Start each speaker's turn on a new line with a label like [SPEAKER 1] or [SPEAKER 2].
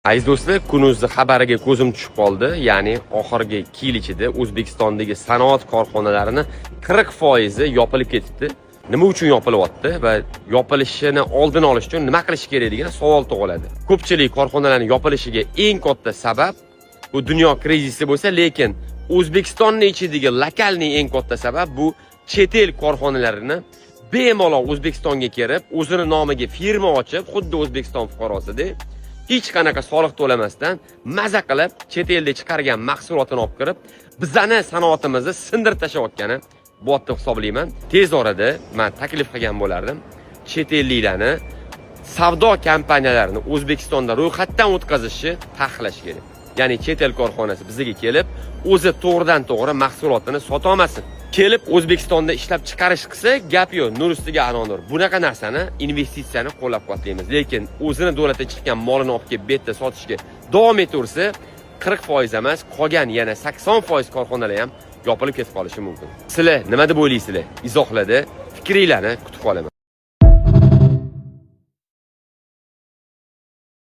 [SPEAKER 1] Aziz do'stlar, Kun.uz'ni xabariga ko'zim tushib qoldi. Ya'ni oxirgi 2 yil ichida O'zbekistondagi sanoat korxonalarini 40% yopilib ketibdi. Nima uchun yopilyapti va yopilishini oldini olish uchun nima qilish kerak degan savol tug'iladi. Ko'pchilik korxonalarning yopilishiga eng katta sabab bu dunyo krizisi bo'lsa, lekin O'zbekistonning ichidagi локальный eng katta sabab bu chet el korxonalarini bemalol O'zbekistonga kirib, o'zini nomiga firma ochib, xuddi O'zbekiston fuqarosidek hech qanaqa soliq to'lamasdan maza qilib chet elda chiqargan mahsulotini olib kirib, bizani sanoatimizni sindirib tashlayotgani bu deb hisoblayman. Tez orada man taklif qilgan bo'lardim, chet elliklarni savdo kompaniyalarini O'zbekistonda ro'yxatdan o'tkazishni taqiqlash kerak. Ya'ni chet el korxonasi bizga kelib, o'zi to'g'ridan to'g'ri mahsulotini sotolmasin. Kelib O'zbekistonda ishlab chiqarish qilsa, gap yo'q, nur ustiga a'lo nur. Bunaqa narsani, investitsiyani qo'llab-quvvatlaymiz. Lekin o'zini davlatdan chiqqan molini olib kelib bu yerda sotishga davom etaversa, 40% emas, qolgan yana 80% korxonalar ham yopilib ketib qolishi mumkin. Sizlar nima deb o'ylaysizlar? Izohlarda fikringlarni kutib qolaman.